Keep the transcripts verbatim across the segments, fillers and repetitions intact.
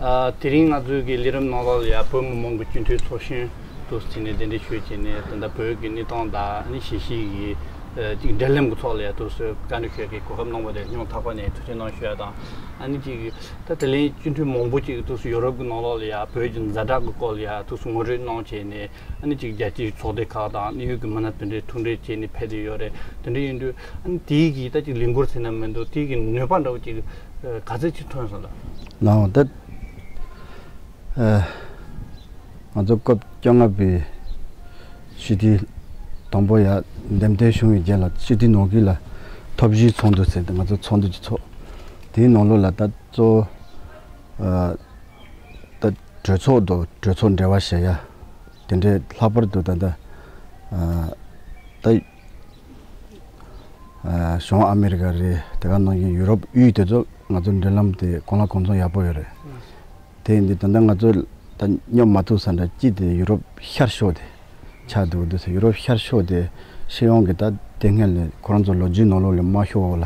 ཨ། དེ་རིང་ང་ཚོའི་གི་ལས་རིམ་ནང་ལོགས་ལ་ཡ་བོད་མི་མང་གི་སྤྱི་འཐུས་ཚོགས་གཞོན་དུ་ཕྱིན་ནས་གདན་འདྲེན་ཞུས་བྱས་ནས། ད་ལྟ་བོད་ཀྱི་གནས་སྟངས་དང་ཨ་ནི་གཞིས་བྱེས་ཀྱི་ཨ་ཅིག་འབྲེལ་ལམ་གྱི་ཐོག་ལ་ཡ་དུ་སུ་བཀའ་འདྲི་ཞུ་ཡ་གི་གོ་སྐབས་གནང་བ་དེ་སྙིང་ཐག་པ་ནས་ཐུགས་རྗེ་གནང་ཞུ་ཡ་དང་། ཨ་ནི་ཅིག་ད་དེ་ལན་སྤྱི་འཐུས་མང་པོ་ཅིག་དུ་སུ་ཡོ་རོབ་ཀྱི་ནང་ལོགས་ལ་ཡ་བོད་ཀྱི་ཛ་དྲག་གི་སྐོར་ལ་ཡ་དུ་སུ་ངོ་སྤྲོད་གནང་བྱས་ནས། ཨ་ནི་ཅིག་རྒྱལ་སྤྱིའི་ཚོགས་སྡེ་ཁག་དང་གནད་ཡོད་ཀྱི་མི་སྣ་དེ་འདྲའི་ཐུག་འཕྲད་བྱས་ནས་ཕེབས་བསྡད་ཡོད་རེད། དེ་འདྲ་ཡིན་དུས་ཨ་ནི་དེའི་གི་ད་ཅིག་ལས་འགུལ་ཟེར་ན་མི་འདུག་དེའི་གི་ནུས་པ་འདྲ་བོ་ཅིག་ག་ཚོད་ཅིག་ཐོན་སོང་ལ། ལའང་ད་ཨ་ང་ཚོ་སྐབས་བཅོ་ལྔ་པའི་སྤྱི་འཐུས་དང་པོ་ཡ་འདེམས་ཐོན་བྱུང་བའི་རྗེས་ལ་སྤྱི་འཐུས་ནང་ཁུལ་ལ་ཐོབ་བཞེས་ཚོགས་འདུ་ཟེར་ཏེ་ང་ཚོ་ཚོགས་འདུ་ཅིག་ཚོགས། དེའི་ནང་ལོགས་ལ་ད་གཙོ་བོ་ཨ་ད་གྲོས་ཚོགས་དང་གྲོས་ཚོགས་འབྲེལ་བ་བྱེད་ཡ། དེ་འདྲའི་ལྷག་པར་དུ་ད་ལྟ་ཨ་ད་ཨ་བྱང་ཨ་མི་རི་ཀ་རེད། དེ་ག་ནང་བཞིན་ཡུ་རོབ་དབུས་དེ་ཚོ་ང་ཚོ་འབྲེལ་ལམ་དེ་གང་ལ་གང་འཚམ་ཡག་པོ་ཡོད་རེད། དེ་ཡིན་དུས་ད་ལྟ་ང་ཚོ་ད་སྙོབ་མ་ཐུབ་ས་འདྲ་གཅིག་དེ་ཡུ་རོབ་ཤར་ཕྱོགས་དེ་ཆགས་འདུག་འདུག་ཟེར། ཡུ་རོབ་ཤར་ཕྱོགས་དེ་སྤྱི་ཡོངས་ཀྱི་ད་དེ་སྔོན་ལ་ཁོ་རང་ཚོ་ལོ་རྒྱུས་ནང་ལོགས་ལ་དམར་ཤོག་འོག་ལ་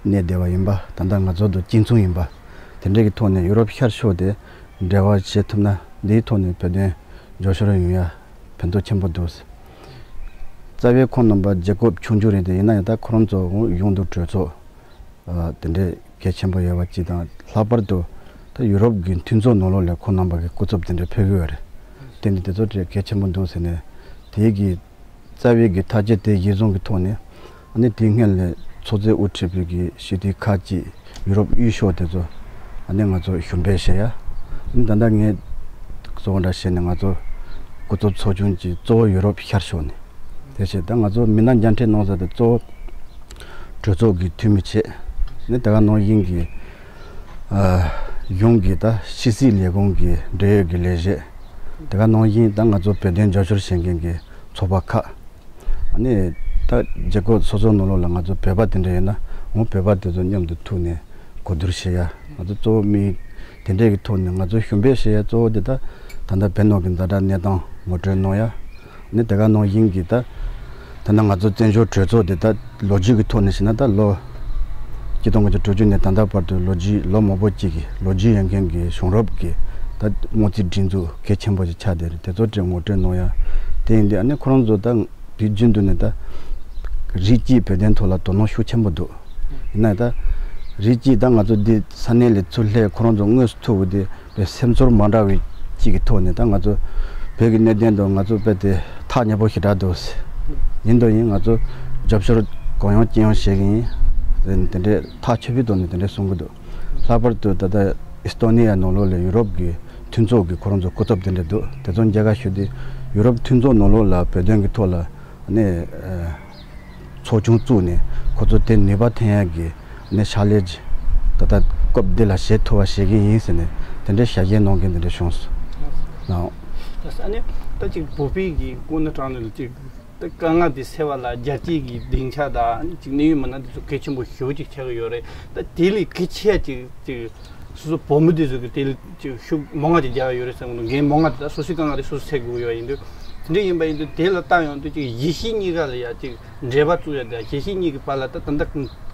གནས་བསྡད་པ་ཡིན་པ། ད་ལྟ་ང་ཚོ་དང་གཅིག་མཚུངས་ཡིན་པ། དེ་འདྲའི་གི་ཐོག་ནས་ཡུ་རོབ་ཤར་ཕྱོགས་དེ་འབྲེལ་བ་བྱེད་ཐུབ་ན་འདིའི་ཐོག་ནས་བོད་དོན་རྒྱབ་སྐྱོར་ཡོང་ཡ་ཕན་ཐོགས་ཆེན་པོ་འདུག་ཟེར། རྩ་བའི་ཁོང་རྣམ་པ་རྒྱལ་ཁབ་ཆུང་ཆུང་རེད་དེ། ཡིན་ན་ཡང་ད་ཁོ་རང་ཚོ་གཞུང་དང་གྲོས་ཚོགས་ཨ་དེ་འདྲའི་གལ་ཆེན་པོ་ཡོད་པ་གཅིག་དང་། ལྷག་པར་དུ་ད་ཡུ་རོབ་ཀྱི་མཐུན་ཚོགས་ནང་ལོགས་ལ་ཁོང་རྣམ་པ་གི་སྐུ་ཚབ་དེ་འདྲ་ཕེབས་ཀྱི་ཡོད་རེད། དེ་ནི་དེ་ཚོ་གལ་ཆེན་པོ་འདུག་ཟེར་ནས། དེའི་གི་རྩ་བའི་གི་ཐག་གཅོད་དེ་གཞིར་བཟུང་གི་ཐོག་ནས་ཨ་ནི་དེའི་སྔོན་ལ་ཚོགས་གཙོས་དབུ་ཁྲིད་པའི་གི་སྤྱི་འཐུས་ཁག་ཅིག་ཡུ་རོབ་དབུས་ཕྱོགས་དེ་ཚོ་ཨ་ནི་ང་ཚོ་ཞུ་འབུལ་བྱེད་ཡ། ཨ་ནི་ད་ལྟ་ངས་གཙོ་བོ་འདྲ་བྱས་ནས་ང་ཚོ་སྐུ་ཚབ་ཚོགས་ཆུང་གི་གཙོ་བོ་ཡུ་རོབ་ཤར་ཕྱོགས་ནས། དེ་བྱས་ད་ང་ཚོ་མི་སྣ་མཇལ་འཕྲད་གནང་ས་དེ་གཙོ་བོ་གྲོས་ཚོགས་ཀྱི་འཐུས་མི་བྱས་ནས། དེ་ག་ནང་བཞིན་གྱི་ཨ་གཞུང་གི་ད་ཕྱི་སྲིད་ལས་ཁུངས་ཀྱི་འབྲེལ་ཡོད་ཀྱི་ལས་བྱེད། དེ་ག་ནང་བཞིན་ད་ང་ཚོ་བོད་དོན་རྒྱབ་སྐྱོར་བྱེད་མཁན་གྱི་ཚོགས་པ་ཁག་ཨ་ནི་ད་རྒྱལ་ཁབ་སོ་སོ་ནང་ལོགས་ལ་ང་ཚོ་བོད་པ་དེ་འདྲ་ཡོད་ན་འོ་བོད་པ་དེ་ཚོ་མཉམ་དུ་ཐུག་ནས་གོ་བསྡུར་བྱེད་ཡ། ང་ཚོ་གཙོ་བོ་དམིགས་དེ་འདྲའི་གི་ཐོག་ནས་ང་ཚོ་ཞུ་འབུལ་བྱེད་ཡ་གཙོ་བོ་དེ་ད་ད་ལྟ་བོད་ནང་གི་ཛ་དྲག་གནས་སྟངས་ངོ་སྤྲོད་གནང་ཡ། ནི་དེ་ག་ནང་བཞིན་གྱི་ད་ད་ནང་ང་ཚོ་བཙན་བྱོལ་གྲོས་ཚོགས་དེ་ད་ལོ་རྒྱུས་ཀྱི་ཐོག་ནས་བཤད་ན་ད་ལོ་ཆིག་སྟོང་དགུ་བརྒྱ་དྲུག་ཅུ་ནས་ད་ལྟ་བར་དུ་ལོ་རྒྱུས་ལོ་མང་པོ་གཅིག་གི་ལོ་རྒྱུས་ཡོད་མཁན་གྱི་གཞུང་རབས་ཀྱི་ད་སྔོན་རྩིས་སྒྲིག་འཛུགས་གལ་ཆེན་པོ་ཞིག་ཆགས་བསྡད་རེད། དེ་ཚོ་གྲས་ངོ་སྤྲོད་གནང་ཡ། དེ་ཡིན་དུས་ཨ་ནི་ཁོ་རང་ཚོ་ད་དུས་རྒྱུན་དུ་ནས་ད་རིགས་གཅིག་བོད་དོན་ཐོག་ལ་དོ་སྣང་ཤུགས་ཆེན་པོ་འདུག་ཡིན་ན་ད་རིགས་གཅིག་ད་ང་ཚོ་འདི་ས་གནས་ལ་ཚུར་སླེབས་ཁོ་རང་ཚོ་དངོས་སུ་ཐུག་པ་དེ་པའི་སེམས་ཚོར་མ་འདྲ་བའི་གཅིག་གི་ཐོག་ནས་ད་ང་ཚོ་བོད་ཀྱི་གནད་དོན་དུ་ང་ཚོ་དཔེ་དེ་ཐག་ཉེ་པོ་ཞེ་དྲག་འདུག་ཡིན་དུ་ཡིན་ང་ཚོ་རྒྱབ་སྐྱོར་གང་ཡོང་ཅི་ཡོང་བྱེད་ཀྱི་ཡིན། དེ་འདྲའི་ཐག་ཆོད་པའི་ཐོག་ནས་དེ་འདྲའི་གསུང་གི་འདུག་ལྷག་པར་དུ་ད་ལྟ་ཨི་སི་ཏོ་ནི་ཡ་ནང་ལོགས་ལ་ཡུ་རོབ་ཀྱི་མཐུན་ཚོགས་ཀྱི་ཁོ་རང་ཚོ་སྐུ་ཚབ་དེ་འདྲ་འདུག་དེ་ཚོ་མཇལ་ཁ་ཞུ་དུས་ཡུ་རོབ་མཐུན་ཚོགས་ནང་ལོགས་ལ་བོད་དོན་གྱི་ཐོག་ལ་ནས་ཚོགས་ཆུང་བཙུགས་ནས་ཁོ་ཚོ་དེ་ནུས་པ་ཐོན་ཡག་གི་ནས་ཕྱག་ལས་ཀྱི་ད་ལྟ་སྐབས་འདི་ལ་བྱེད་ཐུབ་པ་བྱེད་ཀྱི་ཡིན་ཟེར་ནས་དེ་འདྲའི་ཞལ་བཞེས་གནང་མཁན་དེ་འདྲ་བྱུང་སོང་། ཨ་ནི་ད་ཅིག་བོད་པའི་གི་དངོས་གནས་དྲང་གནས་ལ་ཅིག་ད་དཀའ་ངལ་དེ་སེལ་བ་ལ་རྒྱལ་སྤྱིའི་གི་སྡིངས་ཆ་དང་ཅིག་གནད་ཡོད་མི་སྣ་དེ་ཚོ་གལ་ཆེན་པོ་ཞེ་པོ་ཅིག་ཆགས་ཀྱི་ཡོད་རེད། ད་དེ་ལས་གལ་ཆེ་ཅིག་ཅིག་སོ་སོ་བོད་མི་དེ་ཚོ་གི་དེ་ལ་ཅིག་ཤུགས་མང་ང་ཅིག་རྒྱག་ཡོད་རེད་བསམ་གི་འདུག་འགན་མང་ང་དེ་ད་སོ་སོའི་དཀའ་ངལ་དེ་སོ་སོས་སེལ་དགོས་ཡོད་ཡིན་དུས། དེ་འདྲ་ཡིན་པ་ཡིན་དུས་དེ་ལ་བལྟ་ཡོང་དུས་ཅིག་གཞིས་བྱེས་གཉིས་ཀ་ལ་ཡ་ཅིག་འབྲེལ་བ་བཙུགས་ཡ་དང་གཞིས་བྱེས་གཉིས་ཀྱི་བར་ལ་ད་ད་ལྟ་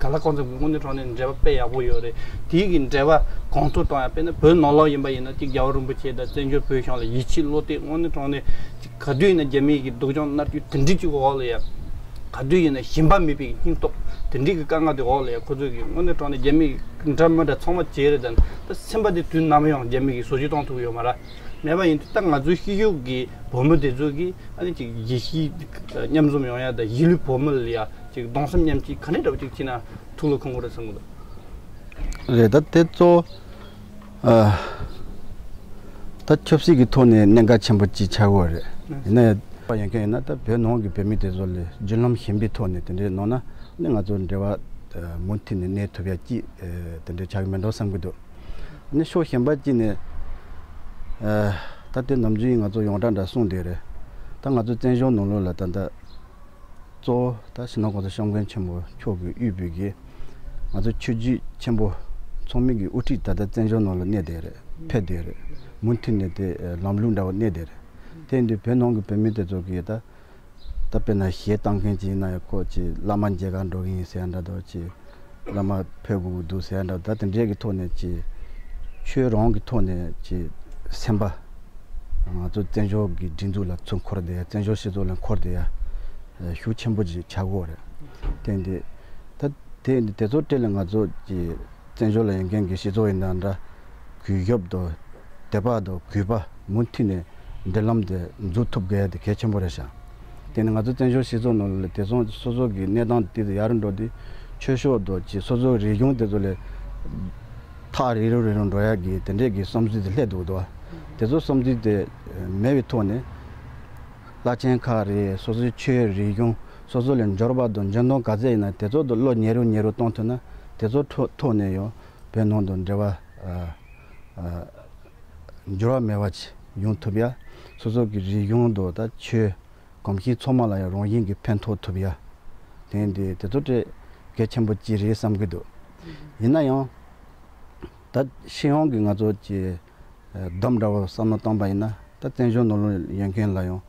ག་ལ་གང་འཚམ་གྱི་དངོས་གནས་དྲང་གནས་འབྲེལ་བ་དཔེ་ཡག་པོ་ཡོད་རེད། དེའི་གི་འབྲེལ་བ་གོང་མཐོར་གཏོང་ཡ། དཔེར་ན་བོད་ནང་ལོགས་ཡིན་པ་ཡིན་ན་ཅིག་རྒྱལ་བ་རིན་པོ་ཆེ་དང་བཙན་བྱོལ་བོད་གཞུང་ལ་ཡིད་ཆེས་བློ་གཏད་དངོས་གནས་དྲང་གནས་ཅིག་ག་དུས་ཡིན་ན་རྒྱ་མི་གི་སྡུག་སྦྱོང་མནར་གཅོད་དེ་འདྲའི་ཅིག་འོག་ལ་ཡ། ག་དུས་ཡིན་ན་ཞེན་པ་མེད་པའི་སྙིང་སྟོབས་དེ་འདྲའི་གི་དཀའ་ངལ་དེ་འོག་ལ་ཡ་ཁོ་ཚོས་གི་དངོས་གནས་དྲང་གནས་རྒྱ་མི་གི་འདྲ་མི་འདྲ་ཚང་མ་བྱས་རེད་དང་ད་སེམས་པ་དེ་དུས་ནམ་ཡང་རྒྱ་མི་གི་བཟོ་བཅོས་གཏོང་ཐུབ་ཡོད་མ་རེད། མེད་པ་ཡིན་དུས་ད་ང་ཚོའི་ཤེས་ཡོན་གི་བོད་མི་དེ་ཚོ་གི་ཨ་ནི་ཅིག་གཞིས་བྱེས་མཉམ་འཛོམས་ཡོང་ཡ་དང་གཞིས་ལུས་བོད་མི་ལ་ཡ་ཅིག་གདུང་སེམས་མཉམ་སྐྱེད་ག་འདྲ་འདྲ་བོ་ཅིག་བྱས་ན་ཐུགས་ལ་འཁོར་གི་རེད་བསམ་གི་འདུག་རེད། ད་དེ་གཙོ་བོ་ཨ་ད་ཆབ་སྲིད་ཀྱི་ཐོག་ནས་གནད་འགག་ཆེན་པོ་ཅིག་ཆགས་ཀྱི་ཡོད་རེད། ཡིན་ན་ཡང་པ་ཡོད་མཁན་ཡིན་ན་ད་བོད་ནང་གི་བོད་མི་དེ་ཚོ་ལ་བརྒྱུད་ལམ་གཞན་པའི་ཐོག་ནས་དེ་འདྲའི་གནང་ན་ནི་ང་ཚོ་འབྲེལ་བ་མུ་མཐུད་ནས་གནས་ཐུབ་ཡ་ཅིག་དེ་འདྲའི་ཆགས་ཀྱི་མེད་འགྲོ་བསམ་གི་འདུག་ནི་ཕྱོགས་གཞན་པ་གཅིག་ནས་ཨ་ད་དེ་ནམ་རྒྱུན་ང་ཚོ་ཡོངས་གྲགས་འདྲ་གསུངས་བསྡད་རེད། ད་ང་ཚོ་བཙན་བྱོལ་ནང་ལོགས་ལ་ད་ལྟ་གཙོ་བོ་ད་སྤྱི་ནོར་༸གོང་ས་༸སྐྱབས་མགོན་ཆེན་པོ་མཆོག་གིས་དབུས་པའི་གི་ང་ཚོ་ཆོས་བརྒྱུད་ཆེན་པོ་ཚང་མའི་གི་དབུ་ཁྲིད་ད་ལྟ་བཙན་བྱོལ་ནང་ལ་གནས་བསྡད་རེད། ཕེབས་བསྡད་རེད། མུ་མཐུད་ནས་དེ་ལམ་ལུགས་འདྲ་བོ་གནས་བསྡད་རེད། དེ་ཡིན་དུས་བོད་ནང་གི་བོད་མི་དེ་ཚོ་གིས་ད་ད་དཔེར་ན་གཞས་བཏང་མཁན་ཅིག་ཡིན་ན་ཡང་ཁོ་ཅིག་བླ་མ་མཇལ་ཁ་འགྲོ་གི་ཡིན་ཟེར་ཡ་འདྲ་འདུག་ཅིག་བླ་མ་ཕེབས་དགོས་ཀྱི་འདུག་ཟེར་ཡ་འདྲ་ད་དེ་འདྲའི་གི་ཐོག་ནས་ཅིག་ ཆོས་རང་གི་ཐོག་ནས་ཀྱི་སེམས་པ། ང་ཚོ་བཙན་བྱོལ་གྱི་སྒྲིག་འཛུགས་ལ་ཚུར་འཁོར་བསྡད་ཡ། བཙན་བྱོལ་སྤྱི་ཚོགས་ལ་འཁོར་བསྡད་ཡ་ཤུགས་ཆེན་པོ་ཅིག་ཆགས་ཀྱི་ཡོད་རེད། དེ་འདི་ད་དེ་འདི་དེ་ཚོ་སྤྲད་ལ་ང་ཚོ་ཀྱི་བཙན་བྱོལ་ལ་ཡོད་མཁན་གྱི་སྤྱི་ཚོགས་ཡིན་ན་འདྲ། གུས་ཞབས་དང་དད་པ་དང་གུས་པ་མུ་མཐུད་ནས་འབྲེལ་ལམ་དེ་འཛུགས་ཐུབ་དགོས་ཡ་དེ་གལ་ཆེན་པོ་རེད་ཤག་དེ་ནི་ང་ཚོ་བཙན་བྱོལ་སྤྱི་ཚོགས་ནང་ལ་དེ་ཚོ་སོ་སོ་གི་གནས་སྟངས་དེ་ཚོ་ཡར་འགྲོ་དུས་ཆོས་ཕྱོགས་དང་ཀྱི་སོ་སོ་རིག་གཞུང་དེ་ཚོ་ལས་ཐག་རིང་རུ་རིང་རུ་འགྲོ་ཡ་གི་དེ་འདྲས་ཀྱི་བསམ་ཚུལ་དེ་སླེབས་འདུག་དོ། དེ་ཚོ་བསམ་ཚུལ་དེ་མེད་པའི་ཐོག་ནས་བླ་ཆེན་ཁག་རེད། སོ་སོའི་ཆོས་རིག་གཞུང་སོ་སོ་ལས་འབྱོར་པ་དང་འཇོན་ཐང་ག་ཚད་ཡིན་ན་དེ་ཚོ་དང་བློ་ཉེ་རུ་ཉེ་རུ་གཏོང་ཐུབ་ན་དེ་ཚོ་ཐོག་ཐོག་ནས་ཡང་བོད་ནང་དུ་འབྲེལ་བ་ཨ་ཨ་འགྱུར་བ་མེད་པ་ཅིག་ཡོང་ཐུབ་ཡ། སོ་སོ་གི་རིག་གཞུང་དང་ད་ཆོས་གོམས་གཤིས་ཚང་མ་ལ་ཡང་རང་བཞིན་གྱིས་ཕན་ཐོགས་ཐུབ་ཡ། དེ་འདི་དེ་ཚོ་དེ་གལ་ཆེན་པོ་ཅིག་རེད་བསམ་གྱི་འདུག་ཡིན་ན་ཡང་ད་སྤྱི་ཡོངས་ཀྱི་ང་ཚོ་ཀྱི་ཨ་བསྡོམས་འདྲ་བོ་བསམ་བློ་བཏང་པ་ཡིན་ན་ད་བཙན་བྱོལ་ནང་ལོགས་ཡོད་མཁན་ལ་ཡང་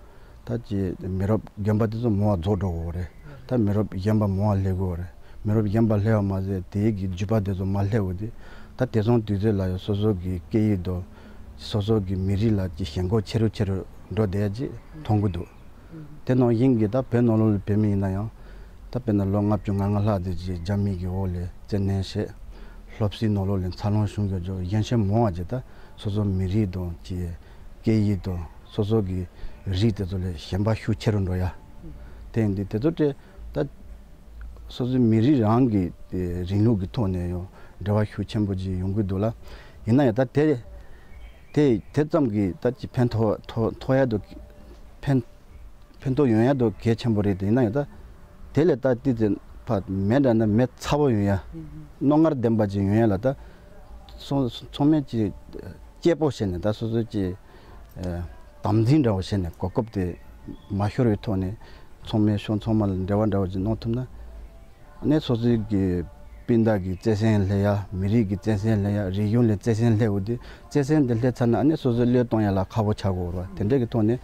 ད་ཀྱི་མི་རབས་རྒན་པ་དེ་ཚོ་མང་བ་རྫོགས་འགྲོ་གི་ཡོད་རེད། ད་མི་རབས་གཞོན་པ་མང་བ་སླེབས་ཀྱི་ཡོད་རེད། མི་རབས་གཞོན་པ་སླེབས་པ་མ་ཟད་དེའི་གི་རྒྱུད་པ་དེ་ཚོ་མར་སླེབས་ཡོང་དུས་ད་དེང་སང་དུས་ཚོད་ལ་ཡང་སོ་སོ་གི་སྐད་ཡིག་དང་སོ་སོ་གི་མི་རིགས་ལ་ཀྱི་ཞེན་ཁོག་ཆེ་རུ་ཆེ་རུ་འགྲོ་བསྡད་ཅིག་མཐོང་གི་འདུག་དེ་ནང་བཞིན་གྱི་ད་བོད་ནང་ལོགས་ལ་བོད་མི་ཡིན་ན་ཡང་ད་དཔེར་ན་ལོ་ལྔ་བཅུ་ང་ལྔ་ལྷག་དེ་ཅིག་རྒྱ་མི་གི་འོག་ལ་བཙན་གནོན་བྱས། སློབ་གསོའི་ནང་ལོགས་ལ་འཚར་ལོངས་བྱུང་ཡོད་ཅོག་གཞོན་གཞོན་མང་བ་ཅིག་ད་སོ་སོ་མི་རིགས་དང་ཀྱི་སྐད་ཡིག་དང་སོ་སོ་གི་རིགས་དེ་ཚོ་ལ་ཞེན་པ་ཤུགས་ཆེ་རུ་འགྲོ་ཡ། དེ་ཡིན་དུས་དེ་ཚོ་དེ་ད་སོ་སོའི་མི་རིགས་རང་གི་དེ་རིང་ལུགས་ཀྱི་ཐོག་ནས་ཡང་འབྲེལ་བ་ཤུགས་ཆེན་པོ་ཅིག་ཡོང་གི་འདུག་ལ། ཡིན་ན་ཡང་ད་དེ་དེ་དེ་ཙམ་གྱིས་ད་ཅིག་ཕན་ཐོགས་ཐོགས་ཐོགས་ཡ་འདུག་ཕན་ཕན་ཐོགས་ཡོང་ཡ་དོ་གལ་ཆེན་པོ་རེད། དེ་ཡིན་ན་ཡང་ད་དེ་ལས་ད་ཏི་ཙི་ཕ་མེ་འདྲ་ན་མེ་ཚ་པོ་ཡོང་ཡ། རྣོ་ངར་ལྡན་པ་ཅིག་ཡོང་ཡ་ལ་ད་སོང་ཚང་མས་ཅིག་གཅེས་པོ་བྱས་ནས་ད་སོ་སོ་ཅིག་དམ་འཛིན་འདྲ་བོ་བྱས་ནས་གོ་སྐབས་དེ་མ་ཤོར་བའི་ཐོག་ནས་ཚང་མས་ཕྱོགས་ཚང་མ་ལ་འབྲེལ་བ་འདྲ་བོ་ཅིག་གནང་ཐུབ་ན། ཨ་ནི་སོ་སོའི་གི་སྤུན་ཟླ་གི་བརྩེ་སེམས་སླེབས་ཡ། མི་རིགས་ཀྱི་བརྩེ་སེམས་སླེབས་ཡ། རིག་གཞུང་ལ་བརྩེ་སེམས་སླེབས་འོ་དེ་བརྩེ་སེམས་དེ་སླེབས་ཚར་ན་ཨ་ནི་སོ་སོའི་བློས་གཏོང་ཡ་ལ་ཁག་པོ་ཆགས་དགོས་རེད་བ། དེ་འདྲ་གི་ཐོག་ནས་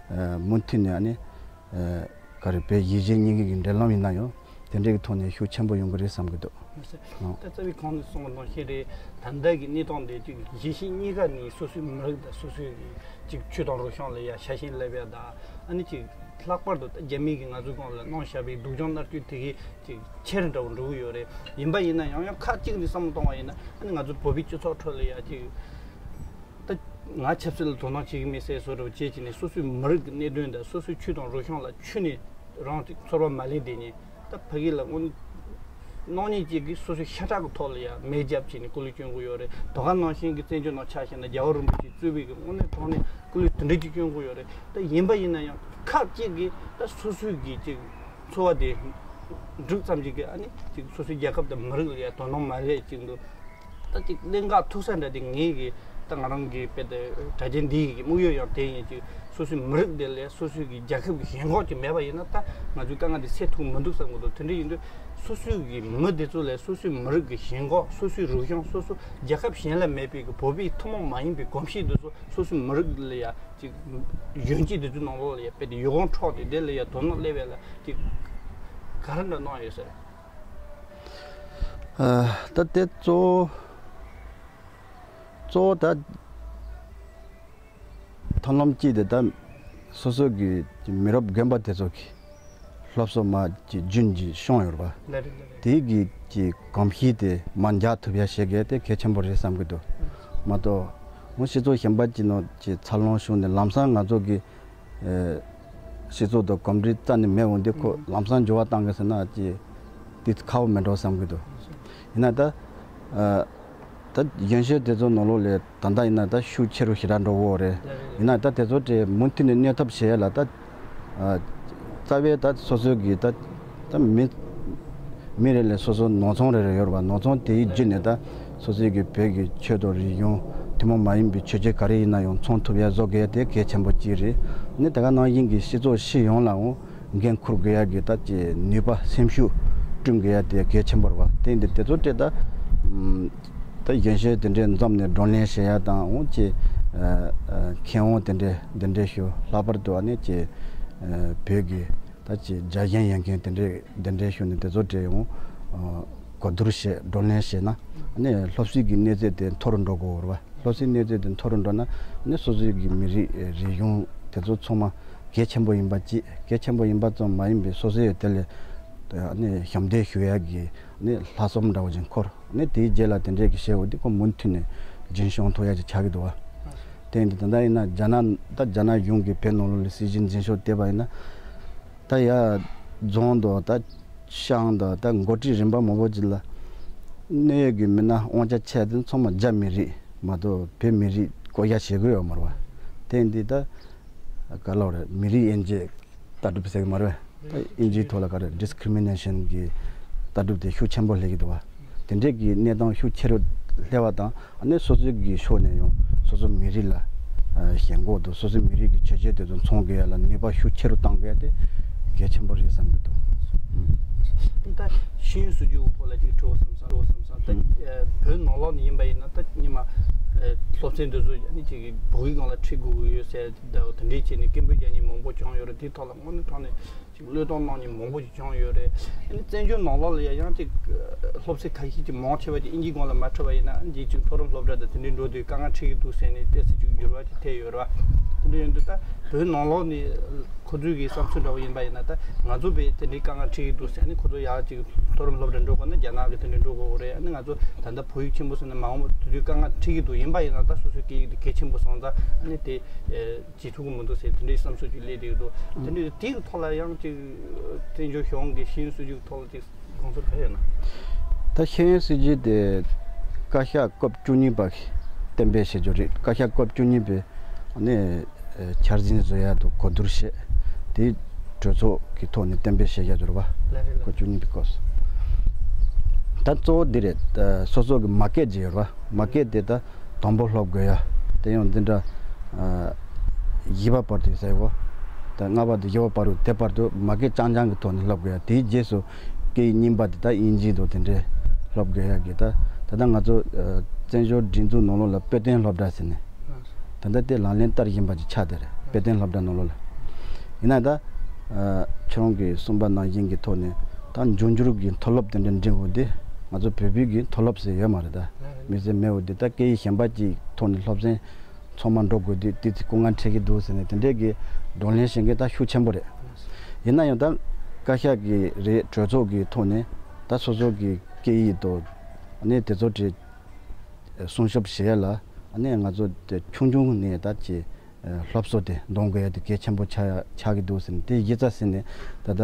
ཨ་མུ་མཐུད་ནས་ཨ་ནི་ཨ་ག་རེ་བོད་གཞིས་བྱེས་གཉིས་ཀྱི་འབྲེལ་ལམ་ཡིན་ན་ཡང་དེ་འདྲ་གི་ཐོག་ནས་ཤུགས་ཆེན་པོ་ཡོང་གི་རེད་བསམ་གི་འདུག་ད་རྩ་བའི་གོང་ནས་གསུངས་པ་ནང་བཞིན་རེད། ད་ལྟ་གི་གནས་སྟངས་འདི་གཅིག་གཞིས་བྱེས་གཉིས་ཀ་ནས་སོ་སོའི་མི་རིགས་དང་སོ་སོའི་གི་གཅིག་ཆོས་དང་རིག་གཞུང་ལ་ཡ་ཤ་ཞེན་སླེབས་ཡ་དང་ཨ་ནི་གཅིག་ལྷག་པར་དུ་ད་རྒྱ་མི་གིས་ང་ཚོའི་སྒང་ལ་གནང་བཞག་པའི་སྡུག་སྦྱོང་མནར་གཅོད་དེ་གི་ཅིག་ཆེ་རུ་འདྲ་བོ་འགྲོ་གི་ཡོད་རེད། ཡིན་པ་ཡིན་ན་ཡང་ཡང་ཁག་ཅིག་ནས་བསམ་བློ་གཏོང་བ་ཡིན་ན་ཨ་ནི་ང་ཚོ་བོད་པའི་སྤྱི་ཚོགས་ཁྲོད་ལ་ཡ་ཅིག་ད་ང་ཆབ་སྲིད་ལ་དོ་སྣང་བྱེད་ཀྱི་མེད་ཟེར་བཟོ་འདྲ་བོ་བྱེད་ཀྱི་ནས་སོ་སོའི་མི་རིགས་ཀྱི་གནད་དོན་དང་སོ་སོའི་ཆོས་དང་རིག་གཞུང་ལ་ཁྱོན་ནས་རང་ཅིག་ཚོར་བ་མ་ལེན་བསྡད་ཉེན། ད་ཕ་གི་ལ་དངོས་གནས་ཅིག་གིས་སོ་སོའི་ཤ་ཁྲག་གི་ཐོག་ལ་ཡང་མེ་རྒྱབ་བྱས་ནས་སྐུ་ལུས་སྐྱོན་གྱི་ཡོད་རེད། དེ་ག་ནང་བཞིན་གྱི་བཙན་བྱོལ་ནང་ཆ་བཞག་ན་རྒྱལ་བ་རིན་པོ་ཆེ་གཙོས་པའི་གི་དངོས་གནས་དྲང་གནས་སྐུ་ལུས་དེ་འདྲ་ཅིག་སྐྱོན་གྱི་ཡོད་རེད། ད་ཡིན་པ་ཡིན་ན་ཡང་ཁག་ཅིག་གིས་ད་སོ་སོའི་གི་ཅིག་འཚོ་བ་དེ་འགྲུབ་ཙམ་ཅིག་གིས་ཨ་ནི་ཅིག་སོ་སོའི་རྒྱལ་ཁབ་དང་མི་རིགས་ལ་ཡང་དོ་སྣང་མ་སླེབས་ཅིག་འདུག་ད་ཅིག་གནད་འགག་ཐུག་ས་འདྲ་དེ་ངེད་ཀྱི་ད་ང་རང་གི་དཔེ་དེ་དྲ་རྒྱའི་འདི་ཡི་དམིགས་ཡུལ་ཡང་དེ་ཡིན། ཅིག་སོ་སོའི་མི་རིགས་དེ་ལས་སོ་སོའི་གི་རྒྱལ་ཁབ་ཀྱི་ཞེན་ཁོག་ཅིག་མེད་པ་ཡིན་ན་ད་ང་ཚོའི་དཀའ་ངལ་འདི་སེལ་ཐུབ་མི་འདུག་བསམ་གི་འདུག་དེ་འདྲ་ཡིན་དུས་སོ་སོའི་གི་མི་དེ་ཚོ་ལས་སོ་སོའི་མི་རིགས་ཀྱི་ཞེན་ཁོག་སོ་སོའི་རིག་གཞུང་སོ་སོ་རྒྱལ་ཁབ་གཞན་ལ་མེད་པའི་གི་བོད་པའི་ཐུན་མོང་མ་ཡིན་པའི་གོམས་གཤིས་དེ་ཚོ་སོ་སོའི་མི་རིགས་ལ་ཡ་ཅིག་གཞོན་སྐྱེས་དེ་ཚོའི་ནང་ལོགས་ལ་ཡ་དཔེ་དེ་ཡོད་དགུང་འཕྲོག་སྟེ་དེ་ལ་ཡ་དོ་སྣང་སླེབས་ཡ་ལ་ཅིག་ག་རེ་འདྲ་གནང་ཡོད་ཟེར། ཨ། ད་དེ་གཙོ་བོ་གཙོ་བོ་ད་མཐོང་ལམ་གཅིག་དེ་ད་སོ་སོ་གི་མི་རབས་རྒན་པ་དེ་ཚོ་གི་སློབ་གསོ་མ་གི་རྒྱུན་གྱི་བྱུང་ཡོད་རེད་པ། ལགས་རེད་ལགས་རེད། དེ་གི་གི་གོམས་གཤིས་དེ་མ་འཇགས་ཐུབ་ཡ་བྱེད་དགོས་དེ་གལ་ཆེན་པོ་རེད་བསམ་གི་འདུག་མ་གཏོགས་ངོ་སྤྱི་ཚོགས་གཞན་པ་གཅིག་ནང་གི་འཚར་ལོངས་བྱུང་ནས་ལམ་སང་ང་ཚོ་གི་ཨེ། སྤྱི་ཚོགས་དང་གོམས་འདྲིས་རྩ་ནས་མེད་འོང་དུས་ཁོ་ལམ་སང་འགྱུར་བ་བཏང་གི་ཟེར་ན་ཅི་དེ་ཁག་པོ་མེད་འགྲོ་བསམ་གི་འདུག་ཡིན་ན་ད་ཨ། ད་གཞོན་གཞོན་དེ་ཚོ་ནང་ལོགས་ལས་ད་ལྟ་ཡིན་ན་ད་ཤུགས་ཆེ་རུ་ཞེ་དྲག་འགྲོ་གི་ཡོད་རེད། ཡིན་ན་ད་དེ་ཚོ་དེ་མུ་མཐུད་ནས་གནས་ཐབས་བྱེད་ཡ་ལ་ད་ཨ། རྩ་བའི་ད་སོ་སོའི་གི་ད་ད་མི་མི་རེ་ལས་སོ་སོ་ནོར་ཚོང་རེ་རེ་ཡོད་རེད་པ། ནོར་ཚོང་དེའི་བརྒྱུད་ནས་ད་སོ་སོའི་གི་བོད་ཀྱི་ཆོས་དང་རིག་གཞུང་ཐུན་མོང་མ་ཡིན་པའི་ཆོས་བརྒྱུད་ག་རེ་ཡིན་ན་ཡང་ཚོང་ཐུབ་ཡ་བཟོ་དགོས་ཡ་དེ་གལ་ཆེན་པོ་གཅིག་རེད། ནི་དེ་ག་ནང་བཞིན་གྱི་སྤྱི་ཚོགས་སྤྱི་ཡོངས་ལའང་འགན་འཁུར་དགོས་ཡ་གི་ད་ཀྱི་ནུས་པ་སེམས་ཤུགས་བསྐྲུན་དགོས་ཡ་དེ་གལ་ཆེན་པོ་རེད་པ། དེ་འདི་དེ་ཚོ་སྤྲད་ད་ད་གཞོན་གཞོན་དེ་འདྲའི་འཛོམས་ནས་བགྲོ་གླེང་བྱེད་ཡ་དང་འོང་ཀྱི་མཁས་དབང་དེ་འདྲའི་འདི་འདྲའི་ཞུ་ལྷག་པར་དུ་ཨ་ནི་ཀྱི་བོད་ཀྱི་ད་ཅི་རྒྱ་གཞན་ཡོད་མཁན་དེ་འདྲའི་དེ་འདྲའི་ཞུ་ནས་དེ་ཚོ་བྲིས་ཡོང་། ཨ། གོ་བསྡུར་བྱས། བགྲོ་གླེང་བྱས་ན་ཨ་ནི་སློབ་གསོའི་གི་གནས་ཚད་དེ་མཐོ་རུ་འགྲོ་དགོས་རེད་བ། སློབ་གསོའི་གནས་ཚད་དེ་མཐོ་རུ་འགྲོ་ན་ཨ་ནི་སོ་སོའི་གི་མི་རིགས་རིག་གཞུང་དེ་ཚོ་ཚང་མ་གལ་ཆེན་པོ་ཡིན་པ་གཅིག་གལ་ཆེན་པོ་ཡིན་པ་ཙམ་མ་ཡིན་པའི་སོ་སོའི་དེ་ལ་ཨ་ནི་ཞབས་འདེགས་ཞུ་ཡ་གི་ཨ་ནི་ལྷག་བསམ་འདྲ་བོ་ཅིག་འཁོར། ཨ་ནི་དེའི་རྗེས་ལ་དེ་འདྲས་ཀྱི་བྱས་འོ་དེ་ཁོ་མུ་མཐུད་ནས་རྒྱུན་སྐྱོང་ཐུབ་ཡ་ཅིག་ཆགས་ཀྱི་འདུག་བ། དེ་ཡིན་དུས་ད་ལྟ་ཡིན་ན་རྒྱ་ནག་ད་རྒྱ་ནག་གཞུང་གིས་བོད་ནང་ལོགས་ལ་སྲིད་བྱུས་འཛིན་ཕྱོགས་བལྟས་པ་ཡིན་ན། ད་ཡ་རྫོང་དང་ད་ཤང་དང་ད་འགོ་ཁྲིད་རིམ་པ་མང་པོ་ཅིག་ལ་གནད་ཡོད་ཀྱི་མི་སྣ་དབང་ཆ་ཆེ་དེ་ཚང་མ་རྒྱ་མི་རིགས་མ་གཏོགས་བོད་མི་རིགས་བསྐོ་བཞག་བྱེད་དགོས་ཡོད་མ་རེད་བ། དེ་ཡིན་དུས་ད་ག་ལབ་རེད། མི་རིགས་དབྱེ་འབྱེད་ལྟ་གྲུབ་ཟེར་གི་མ་རེད་བས། ད་དབྱིན་ཇིའི་ཐོག་ལ་ག་རེ་discrimination་གི་ལྟ་གྲུབ་དེ་ཤུགས་ཆེན་པོ་སླེབས་ཀྱི་འདུག་བ། དེ་འདྲས་ཀྱི་གནས་སྟངས་ཤུགས་ཆེ་རུ་སླེབས་པ་དང་ཨ་ནི་སོ་སོའི་གི་ཕྱོགས་ནས་ཡང་སོ་སོ་མི་རིགས་ལ་ཨ་ཞེན་ཁོག་དང་སོ་སོའི་མི་རིགས་ཀྱི་ཁྱད་ཆོས་དེ་ཚོ་ཚང་དགོས་ཡ་ལ་ནུས་པ་ཤུགས་ཆེ་རུ་གཏང་དགོས་ཡ་དེ་གལ་ཆེན་པོ་རེད་བསམ་གྱི་འདུག་ད་ཤེས་ཡོན་སྲིད་བྱུས་ཐོག་ལ་ཅིག་དྲི་བ་བསམ་བསམ་དྲི་བ་བསམ་བསམ་ད་ཨ་བོད་ནང་ལོགས་ནས་ཡིན་པ་ཡིན་ན་ད་སྔོན་མ་ཨ་སློབ་ཚན་དེ་ཚོ་ཨ་ནི་ཅིག་བོད་ཡིག་སྒང་ལ་ཁྲིད་དགོས་ཀྱི་ཡོད་ཟེར། ད་དེ་འདྲའི་བྱས་ནས་སྐད་འབོད་རྒྱག་མཁན་མང་པོ་བྱུང་ཡོད་རེད། དེའི་ཐོག་ལ་དངོས་གནས་དྲང་གནས་ཅིག་བློས་གཏོང་གནང་མཁན་མང་པོ་ཞིག་བྱུང་ཡོད་རེད། ཨ་ནི་བཙན་བྱོལ་ནང་ལོགས་ལ་ཡང་ཡང་ཅིག་སློབ་ཚན་ཁ་ཤས་ཅིག་མང་ཆེ་བ་ཅིག་དབྱིན་ཇིའི་སྒང་ལ་མ་ཁྲིད་པ་ཡིན་ན་འདི་ཅིག་མཐོ་རིམ་སློབ་གྲྭ་དང་དེ་འདྲའི་འགྲོ་དུས་དཀའ་ངལ་འཕྲད་ཀྱི་འདུག་ཟེར་ནས་ཏོག་ཙམ་ཅིག་འགྱུར་བ་ཅིག་ཐེབས་ཡོད་རེད་བ། དེ་འདྲ་ཡིན་དུས་ད་བོད་ནང་ལོགས་ནས་ཁོ་ཚོའི་གི་བསམ་ཚུལ་འདྲ་བོ་ཡིན་པ་ཡིན་ན་ད་ང་ཚོ་བས་དེ་འདྲའི་དཀའ་ངལ་འཕྲད་ཀྱི་འདུག་ཟེར་ནས་ཁོ་ཚོ་ཡང་ཅིག་མཐོ་རིམ་སློབ་གྲྭ་འགྲོ་དགོས་ན་རྒྱ་ནག་གི་དེ་འདྲ་འགྲོ་དགོས་རེད། ཨ་ནི་ང་ཚོ་ད་ལྟ་བོད་ཡིག་ཆེན་པོ་ཟེར་ན་མ་འོངས་པ་དུས་ཚོད་དཀའ་ངལ་འཕྲད་ཀྱི་འདུག་ཡིན་པ་ཡིན་ན་ད་སོ་སོའི་སྐད་ཡིག་དེ་གལ་ཆེན་པོ་སོང་ཙང་ཨ་ནི་དེ། བྱེད་ཐུབ་ཀྱི་མི་འདུག་ཟེར་དེ་འདྲའི་བསམ་ཚུལ་ཅིག་སླེབས་བསྡད་འདུག་དེ་འདྲའི་དེའི་ཐོག་ལ་ཡང་ཅིག་བཙན་བྱོལ་གཞུང་གི་ཤེས་ཡོན་སྲིད་བྱུས་ཐོག་ལ་ཅིག་དགོངས་ཚུལ་ག་རེ་ཡོད་ན། ད་ཤེས་ཡོན་སྲིད་བྱུས་དེ་བཀའ་ཤག་སྐབས་བཅུ་གཉིས་པ་གིས་གཏན་འབེབས་བྱེད་རྒྱུ་རེད། བཀའ་ཤག་སྐབས་བཅུ་གཉིས་པའི་ནས་འཆར་ཟིན་བཟོ་ཡ་དང་གོ་བསྡུར་བྱས། དེའི་གྲོས་ཚོགས་ཀྱི་ཐོག་ནས་གཏན་འབེབས་བྱེད་ཡ་འགྱུར་བ། ལགས་རེད། སྐབས་བཅུ་གཉིས་པའི་སྐབས་སུ། ད་གཙོ་བོ་འདི་རེད། ད་སོ་སོ་གི་མ་སྐད་ཅིག་ཡོད་རེད་བ། མ་སྐད་དེ་ད་དང་པོ་སློབ་དགོས་ཡ། དེ་ཡང་འདི་འདྲ་ཨ་བཞི་པ་བར་དུ་ཟེར་གོ། ད་ལྔ་པ་དང་བཞི་པ་བར་དུ་དེ་བར་དུ་མ་སྐད་རྐྱང་རྐྱང་གི་ཐོག་ནས་སློབ་དགོས་ཡ། དེའི་རྗེས་སུ་སྐད་ཡིག་རྙིང་པ་དེ་ད་དབྱིན་ཇི་དང་དེ་འདྲའི་སློབ་དགོས་ཡ་གི། ད་ད་ལྟ་ང་ཚོ་ཨ་བཙན་བྱོལ་སྒྲིག་འཛུགས་ནང་ལོགས་ལ་དཔེ་སྟོན་སློབ་གྲྭ་ཟེར་ནས། ད་ལྟ་དེ་ལག་ལེན་བསྟར་བཞིན་པ་ཅིག་ཆགས་བསྡད་རེད། དཔེ་སྟོན་སློབ་གྲྭ་ནང་ལོགས་ལ། ཡིན་ན་ད་ཨ་ཁྱོད་རང་གིས་གསུངས་པ་ནང་བཞིན་གྱི་ཐོག་ནས་ད་འབྱུང་འགྱུར་གྱི་མཐོ་སློབ་དེ་འདྲ་འགྲིམ་འོ་དེ་ང་ཚོ་བོད་པའི་གི་མཐོ་སློབ་ཟེར་ཡོད་མ་རེད། ད་མི་ཟེར་མེད་འོ་དེ་ད་སྐད་ཡིག་གཞན་པ་ཅིག་ཐོག་ནས་སློབ་ཚན་ཚང་མ་འགྲོ་དགོས་དུས་དེ་ཚོ་སྐུ་ངལ་འཕྲད་ཀྱི་འདུག་ཟེར་ནས་དེ་འདྲས་ཀྱི་བགྲོ་གླེང་བྱེད་མཁན་ད་ཤུགས་ཆེན་པོ་རེད། ཡིན་ན་ཡང་ད་བཀའ་ཤག་གི་རེད། གྲོས་ཚོགས་ཀྱི་ཐོག་ནས་ད་སོ་སོ་གི་སྐད་ཡིག་དང་ནས་དེ་ཚོ་གྲས་སྲུང་སྐྱོབ་བྱེད་ཡ་ལ་ཨ་ནི་ང་ཚོ་དེ་ཆུང་ཆུང་ནས་ད་ཀྱི་སློབ་གསོ་དེ་འདོན་དགོས་ཡ་དེ་གལ་ཆེན་པོ་ཆགས་ཡ་ཆགས་ཀྱི་འདུག་ཟེར་ནས་དེ་གཞི་རྩ་ཟིན་ནས་ད་ལྟ་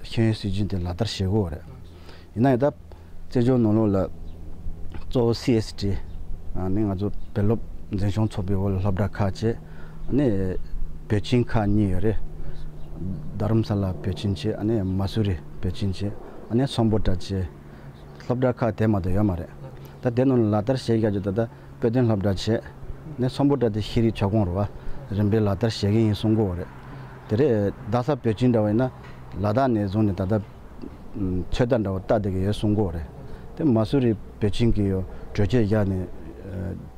ཤེས་ཡོན་སྲིད་བྱུས་དེ་ལག་བསྟར་བྱེད་དགོས་རེད། ཡིན་ན་ཡང་ད་བཙན་བྱོལ་ནང་ལོགས་ལ་གཙོ་བོ་སི་ཨེས་ཊི་ཨ་ནི་ང་ཚོ་བོད་སློབ་འཛིན་སྐྱོང་ཚོགས་པའི་འོག་ལ་སློབ་གྲྭ་ཁག་བྱས། ཨ་ནི་བོད་ཁྱིམ་ཁག་གཉིས་ཡོད་རེད། རྡ་རམ་ས་ལ་བོད་ཁྱིམ་བྱས། ཨ་ནི་མ་སུ་རི་བོད་ཁྱིམ་བྱས། ཨ་ནི་སམ་བྷོ་ཊ་བྱས། སློབ་གྲྭ་ཁག་དེ་མ་གཏོགས་ཡོད་མ་རེད། ད་དེ་ནང་ལ་ལག་བསྟར་བྱེད་ཡག་ཅིག་ད་ལྟ་དཔེ་སྟོན་སློབ་གྲྭ་བྱས། ནས་སམ་བྷོ་ཊ་དེ་ཤེས་རིག་ཁྱབ་ཁོངས་རེད་བ། རིམ་པས་ལག་བསྟར་བྱེད་ཀྱི་ཡིན་གསུང་གི་ཡོད་རེད། དེ་རེད། རྡ་ས་བོད་ཁྱིམ་འདྲ་བ་ཡིན་ན་ལ་དྭགས་ནས་བཟུང་ནས་ད་ལྟ་ཚོད་ལྟ་འདྲ་བ་ལྟ་བསྡད་ཀྱི་ཡོད་གསུང་གི་ཡོད་རེད། དེ་མ་སུ་རི་བོད་ཁྱིམ་གྱི་ཡོད་གྲོས་ཆོད་བཞག་ནས་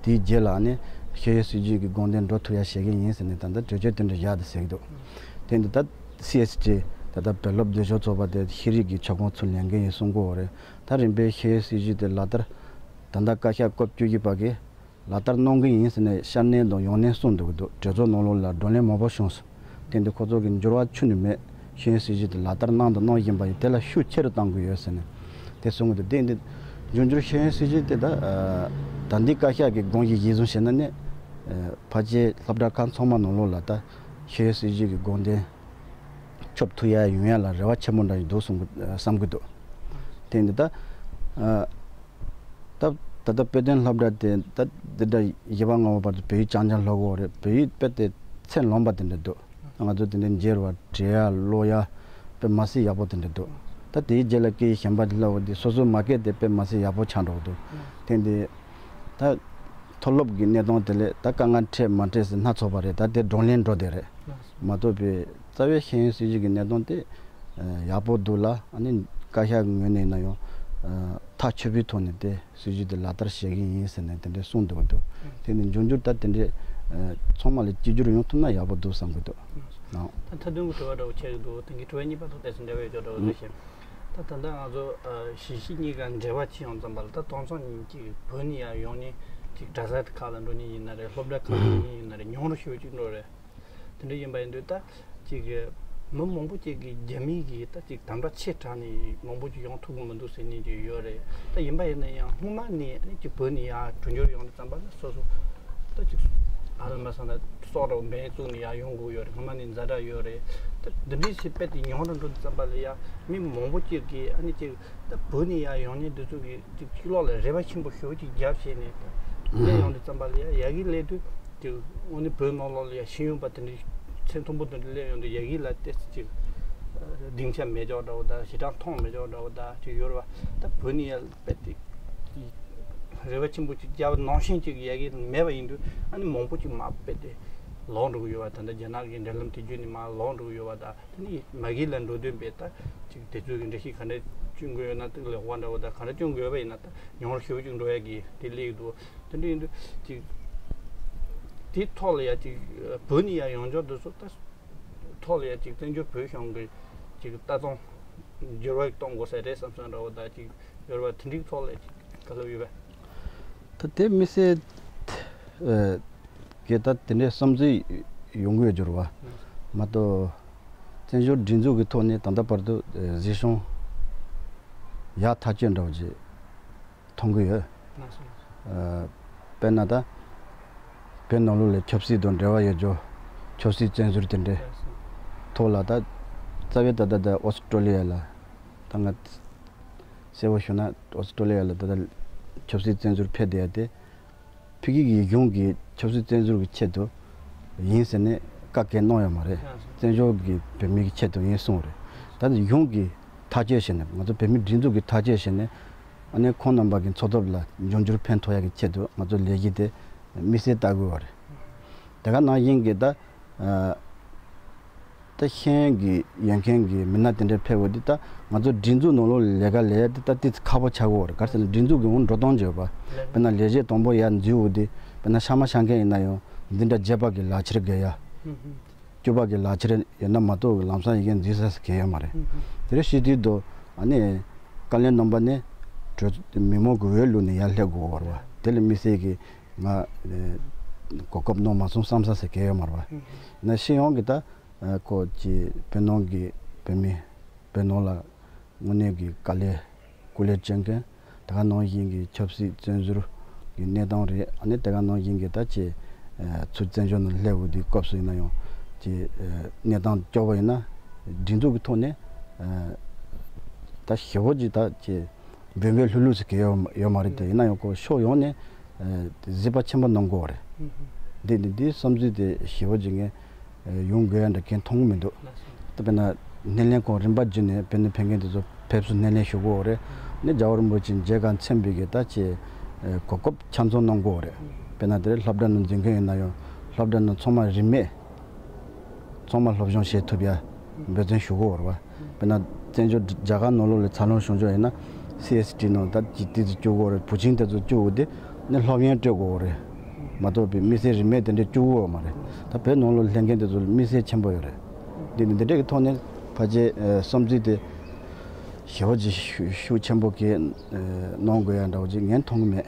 དེའི་རྗེས་ལ་ནི་ཤེས་ཡོན་སྲིད་བྱུས་ཀྱི་དགོངས་དོན་འགྲོ་ཐུབ་ཡ་བྱེད་ཀྱི་ཡིན་ཟེར་ནས་ད་ལྟ་གྲོས་ཆོད་དེ་འདྲ་བཞག་འདུག་ཟེར་གྱི་འདུག་དེ་འདི་ད་སི་ཨེས་ཊི་ད་ལྟ་བོད་སློབ་འཛིན་སྐྱོང་ཚོགས་པ་དེ་ཤེས་རིག་གི་ཁྱབ་ཁོངས་ཚུར་ལེན་གྱི་ཡིན་གསུང་གི་ཡོད་རེད། ད་རིམ་པས་ཤེས་ཡོན་སྲིད་བྱུས་དེ་ལག་བསྟར་ད་ལྟ་བཀའ་ཤག་སྐབས་བཅུ་བཞི་པ་གིས་ལག་བསྟར་གནང་གི་ཡིན་ཟེར་ནས་ཤར་ནས་དང་ཡང་ནས་གསུངས་འདུག་གི་འདུག་གྲོས་ཚོགས་ནང་ལོགས་ལ་བགྲོ་གླེང་མང་པོ་བྱུང་སོང་། དེ་འདི་ཁོ་ཚོ་གི་འགྱུར་བ་ཁྱོན་ནས་མེད། ཤེས་ཡོན་སྲིད་བྱུས་དེ་ལག་བསྟར་གནང་དང་གནང་བཞིན་པ་ཡིན། དེ་ལ་ཤུགས་ཆེ་རུ་གཏང་དགོས་ཡོད་ཟེར་ནས་དེ་གསུང་གི་འདུག་དེ་འདི་འབྱུང་འགྱུར་ཤེས་ཡོན་སྲིད་བྱུས་དེ་ད་ད་འདི་བཀའ་ཤག་གི་དགོངས་གཞི་གཞིར་བཟུང་བྱས་ན་ནི་ཕལ་ཆེར་སློབ་གྲྭ་ཁག་ཚང་མ་ནང་ལོགས་ལ་ད་ཤེས་ཡོན་སྲིད་བྱུས་ཀྱི་དགོངས་དོན་ཁྱབ་ཐུབ་ཡ་ཡོང་ཡ་ལ་རེ་བ་ཆེན་པོ་འདྲ་ཞིག་འདུག་གསུང་གི་བསམ་གི་འདུག་དེ་འདི་ད་ད་ད་ལྟ་དཔེ་སྟོན་སློབ་གྲྭ་དེ་ད་འདི་འདྲ་བཞི་པ་ལྔ་པ་བར་དུ་བོད་ཡིག་རྐྱང་རྐྱང་སློབ་དགོས་རེད། བོད་ཡིག་དཔེ་དེ་ཚད་ལོན་པ་དེ་འདྲ་འདུག་ང་ཚོ་དེ་འདྲ་མཇལ་བ་འབྲི་ཡ་ཀློག་ཡ་དཔེ་མ་སྲིད་ཡག་པོ་དེ་འདྲ་འདུག་ད་དེའི་རྗེས་ལ་སྐད་ཡིག་གཞན་པ་དེ་སློབ་དགོས་དུས་སོ་སོའི་མ་སྐད་དེ་དཔེ་མ་སྲིད་ཡག་པོ་ཆགས་འགྲོ་གི་འདུག་དེ་འདི་ད་མཐོ་སློབ་ཀྱི་གནས་སྟངས་དེ་ལས་ད་དཀའ་ངལ་འཕྲད་མ་འཕྲད་ཟེར་སྣ་ཚོགས་པ་རེད། ད་དེ་བགྲོ་གླེང་འགྲོ་བསྡད་རེད་མ་གཏོགས་པའི་རྩ་བའི་ཤེས་ཡོན་སྲིད་བྱུས་ཀྱི་གནས་སྟངས་དེ་ཡག་པོ་འདུག་ལ། ཨ་ནི་བཀའ་ཤག་ངོས་ནས་ན་ཡང་ཐག་ཆོད་པའི་ཐོག་ནས་དེ་སྲིད་བྱུས་དེ་ལག་བསྟར་བྱེད་ཀྱི་ཡིན་ཟེར་ནས་དེ་འདྲ་གསུངས་འདུག་འདུག་དེ་ནི་འབྱུང་འགྱུར་ད་དེ་འདྲའི་ཚང་མ་ལ་གཅིག་གྱུར་ཡོང་ཐུབ་ན་ཡག་པོ་འདུག་བསམ་གྱི་འདུག་ད་མཐའ་དོན་གྱི་དྲི་བ་འདྲ་བོ་ཆགས་ཀྱི་འདུག་དེང་གི་དྲི་བ་གཉིས་པ་དང་ཏོག་ཙམ་འབྲེལ་བ་ཡོད་ཅོག་འདྲ་བོ་འདུག་ཞེས། ད་ད་ལྟ་ང་ཚོ་ཨ་གཞིས་བྱེས་གཉིས་ཀ་འབྲེལ་བ་ཕྱེ་ཡོང་ཙམ་པ་ལ། ད་དེང་སང་ཉིན་གཅིག་བོད་ནས་ཡར་ཡོང་མཁན་གཅིག་གྲྭ་ས་ཁག་ལ་འགྲོ་མཁན་ཡིན་ན་རེད། སློབ་གྲྭ་ཁག་ལ་འགྲོ་མཁན་ཡིན་ན་རེད། ཉུང་རུ་ཞེ་པོ་ཅིག་འགྲོ་རེད། དེ་འདྲ་ཡིན་པ་ཡིན་དུས་ད་ཅིག་མི་མང་པོ་ཅིག་གིས་རྒྱ་མི་གི་ད་ཅིག་དམ་དྲག་ཆེ་དྲགས་ནས་མང་པོ་ཅིག་ཡོང་ཐུབ་ཀྱི་མི་འདུག་ཟེར་མཁན་ཅིག་ཡོད་རེད། ད་ཡིན་པ་ཡིན་ན་ཡང་སྔོན་མ་ནས་ཨ་ནི་ཅིག་བོད་ནས་ཡར་གྲུ་འགྱུར་ཡོང་དུས་ཙམ་པ་ལ་སོ་སོ་ད་ཅིག་ཨ་ལ་མ་སང་ད་སྲོག་ར་འབེན་བཙུགས་ནས་ཡར་ཡོང་དགོས་ཡོད་རེད། སྔོན་མ་ནས་ཛ་དྲག་ཡོད་རེད། ད་འདི་འདྲའི་ཞིག་དཔེ་དེ་ཉུང་རུ་འགྲོ་དུས་ཙམ་པ་ལ་ཡ་མི་མང་པོ་ཅིག་གིས་ཨ་ནི་ཅིག་ད་བོད་ནས་ཡར་ཡོང་མཁན་འདི་ཚོ་གི་ཅིག་ཕྱི་ལོགས་ལ་རེ་བ་ཆེན་པོ་ཞེ་པོ་ཅིག་བརྒྱབ་བྱས་ནས་ད་སླེབས་ཡོང་དུས་ཙམ་པ་ལ་ཡ་ཡ་གི་སླེབས་དུས་ཅིག་དངོས་གནས་བོད་ནང་ལོགས་ལ་ཡ་ཤེས་ཡོན་པ་དེ་འདྲའི་ཚད་མཐོན་པོ་དེ་འདྲ་སླེབས་ཡོང་དུས་ཡ་གི་ལ་ཏོག་ཙམ་ཅིག་སྡིངས་ཆ་མེད་ཅོག་འདྲ་བོ་དང་ཞེ་དྲག་མཐོང་མེད་ཅོག་འདྲ་བོ་དང་ཅིག་ཡོད་རེད་བ། ད་བོད་ནས་ཡ་དཔེ་དེ་རེ་བ་ཆེན་པོ་ཅིག་བརྒྱབ་ནང་བཞིན་ཅིག་ཡ་གི་མེད་པ་ཡིན་དུས་ཨ་ནི་མང་པོ་ཅིག་མར་དཔེ་དེ་ལོག་འགྲོ་གི་ཡོད་བ། ད་ལྟ་རྒྱ་ནག་གི་འབྲེལ་ལམ་དེ་བརྒྱུད་ནས་མར་ལོག་འགྲོ་གི་ཡོད་བ། ད་དེ་ནི་མ་གི་ལ་འགྲོ་དོན་པའི་ད་ཅིག་དེ་ཚོའི་གི་འགྲེལ་བཤད་ག་འདྲ་བསྐྱོན་དགོས་ཡོད་ན་དེ་ལས་དབང་འདྲ་བོ་དང་ག་འདྲ་བསྐྱོན་དགོས་པ་ཡིན་ན་ད་ཉུང་རུ་ཞེ་པོ་ཅིག་འགྲོ་ཡ་གི་དེ་སླེབས་ཀྱི་འདུག་དེ་འདྲ་ཡིན་དུས་ཅིག་དེའི་ཐོག་ལ་ཡ་ཅིག་བོད་ནས་ཡ་ཡོང་ཕྱོགས་དེ་ཚོ་ད་ཐོག་ལ་ཡ་ཅིག་བཙན་བྱོལ་བོད་གཞུང་གི་ཅིག་ལྟ་སྟངས་འགྱུར་བ་གཏོང་དགོས་ས་རེད་བསམ་སོང་འདྲ་བོ་དང་ཅིག་ཡོད་རེད་བ། དེ་འདྲའི་ཐོག་ལ་ཅིག་ག་ལབ་ཡོད་པས། ད་དེ་མི་སེར་ཨ་གི་ད་དེ་འདྲའི་བསམ་ཚུལ་ཡོང་གི་ཡོད་རྒྱུ་རེད་བ། མ་གཏོགས་བཙན་བྱོལ་སྒྲིག་འཛུགས་ཀྱི་ཐོག་ནས་ད་ལྟ་བར་དུ་ཨ་གཞི་བྱུང་ཡག་ཐག་ཆོད་འདྲ་བོ་ཅིག་མཐོང་གི་ཡོད། ལགས་སོ། ཨ་དཔེར་ན་ད་བོད་ནང་ལོགས་ལ་ཆབ་སྲིད་དང་འབྲེལ་བ་ཡོད་རྒྱུ་ཆབ་སྲིད་བཙན་བྱོལ་དེ་འདྲའི་ལགས་སོ། ཐོག་ལ་ད་རྩ་བའི་ད་ལྟ་ད་ཨོ་སི་ཀྲོ་ལི་ཡ་ལ་ད་ང་གསལ་པོ་ཞུ་ན་ཨོ་སི་ཀྲོ་ལི་ཡ་ལ་ད་ལྟ་ཆབ་སྲིད་བཙན་བྱོལ་ཕེབས་བསྡད་ཡ་དེ་ཕ་གི་གི་གཞུང་གི་ཆབ་སྲིད་བཙན་བྱོལ་གྱི་ཆེད་དུ་ཡིན་ཟེར་ནས་བཀའ་བཀལ་གནང་ཡོད་མ་རེད། བཙན་བྱོལ་གྱི་བོད་མི་གི་ཆེད་དུ་ཡིན་གསུངས་རེད། ད་ནི་གཞུང་གི་ཐག་གཅོད་བྱས་ནས་ང་ཚོ་བོད་མི་སྒྲིག་འཛུགས་ཀྱི་ཐག་གཅོད་བྱས་ནས་ཨ་ནི་ཁོང་རྣམ་པ་གི་འཚོ་ཐབས་ལ་འབྱུང་འགྱུར་ཕན་ཐོགས་ཡ་གི་ཆེད་དུ་ང་ཚོ་ལས་གཞི་དེ་དམིགས་བསལ་ལྟ་དགོས་པ་རེད། དེ་ག་ནང་བཞིན་གྱི་ད་ཨ་ད་ཤེས་ཡོན་གྱི་ཡོད་མཁན་གྱི་མི་སྣ་དེ་འདྲ་ཕེབས་འོ་དེ་ད་ང་ཚོ་སྒྲིག་འཛུགས་ནང་ལོགས་ལས་ཀ་ལས་ཡ་དེ་ད་ཏོག་ཙམ་ཁག་པོ་ཆགས་ཀྱི་ཡོད་རེད། ག་རེ་ཟེར་ན་སྒྲིག་འཛུགས་ཀྱི་འོང་འགྲོ་སྟངས་བརྗོད་པ་དཔེར་ན་ལས་བྱེད་དང་པོ་ཡར་འཛུལ་འོ་དེ་དཔེར་ན་ཤག་མ་ཤག་མཁན་ཡིན་ན་ཡང་འདི་འདྲ་བརྒྱད་པ་གི་ལག་ཁྱེར་དགོས་ཡ། བཅུ་པ་གི་ལག་ཁྱེར་ཡོད་ན་མ་གཏོགས་ལམ་སང་ཡི་གེ་འཛུལ་ས་གང་ཡོད་མ་རེད། དེ་རིང་ཕྱི་དུས་དུ་ཨ་ནི་བཀའ་བློན་རྣམ་པ་ནས་གྲོས་མི་མང་གི་འོས་བླུགས་ནས་ཡར་སླེབས་དགོས་པ་རེད་བ། དེ་ལ་དམིགས་བསལ་གྱི་ང་གོ་སྐབས་གནང་མ་སོང་བསམ་ས་ཟེར་གང་ཡོད་མ་རེད་བ། ན་སྤྱི་ཡོངས་ཀྱི་ད་ཁོ་ཅི་བོད་ནང་གི་བོད་མི་བོད་ནང་ལ་དངོས་གནས་ཀྱི་དཀའ་ལས་སྐུ་ལས་བསྐྱོན་མཁན་དེ་ག་ནང་བཞིན་གྱི་ཆབ་སྲིད་བཙོན་ཟུར་གྱི་གནས་སྟངས་རེད། ཨ་ནི་དེ་ག་ནང་བཞིན་གྱི་ད་ཅི་ཚུར་བཙན་བྱོལ་ནང་སླེབས་འོས་དུས་སྐབས་སུ་ཡིན་ན་ཡང་ཅི་གནས་སྟངས་སྐྱོ་བ་ཡིན་ན་སྒྲིག་འཛུགས་ཀྱི་ཐོག་ནས་ད་ཞེ་པོ་ཅིག་ད་ཅི་འབོད་འབོད་ལྷུག་ལྷུག་ཟེར་གི་ཡོད་ཡོད་མ་རེད་དེ། ཡིན་ན་ཡང་ཁོ་ཕྱོགས་ཡོངས་ནས་གཟིགས་པ་ཆེན་པོ་གནང་དགོས་པ་རེད། འདི་འདི་འདིའི་བསམ་ཚུལ་དེ་ཞེ་པོ་ཅིག་ངས་ཡོང་དགོས་ཡ་འདྲ་གང་མཐོང་གི་མི་འདུག་ད་དཔེར་ན་སྣེ་ལེན་ཁང་རིམ་པ་བརྒྱུད་ནས་དཔེར་ན་ཕེབས་མཁན་དེ་ཚོ་ཕེབས་བསུ་སྣེ་ལེན་ཞུ་དགོས་པ་རེད། ནི་རྒྱལ་བ་རིན་པོ་ཆེ་མཇལ་ཁ་འཚམས་པའི་གི་ད་ཅི་གོ་སྐབས་ཆ་ཚང་གནང་དགོས་པ་རེད། དཔེར་ན་དེ་རིང་སློབ་གྲྭ་ནང་འཛུལ་མཁན་ཡིན་ན་ཡང་སློབ་གྲྭ་ནང་ཚང་མ་རིན་མེད་ཚང་མ་སློབ་སྦྱོང་བྱེད་ཐུབ་ཡ་འབད་བརྩོན་ཞུ་དགོས་པ་རེད་བ། དཔེར་ན་བཙན་བྱོལ་རྒྱ་གར་ནང་ལོགས་ལ་འཚར་ལོངས་བྱུང་ཆོག་ཡིན་ན་སི་ཨེས་ཊི་ནང་ད་ཅི་ཏི་ཙི་བཅུག་དགོས་རེད། བུ་ཆེན་དེ་ཚོ་བཅུག་དགོས་དེ་ནི་སློབ་ཡོན་སྤྲོད་དགོས་རེད། མ་གཏོགས་པའི་དམིགས་བསལ་རིན་མེད་དེ་འདྲ་བཅུག་དགོས་མ་རེད། ད་བོད་ནང་ལོགས་སླེབས་མཁན་དེ་ཚོ་ལ་དམིགས་བསལ་ཆེན་པོ་ཡོད་རེད། འདི་ནི་འདི་འདྲ་གི་ཐོག་ནས་ཕལ་ཆེར་བསམ་ཚུལ་དེ་ཞེ་པོ་ཅིག་ཤུགས་ཤུགས་ཆེན་པོ་གིས་གནང་དགོས་ཡ་འདྲ་བོ་ཅིག་ངས་མཐོང་གི་མེད་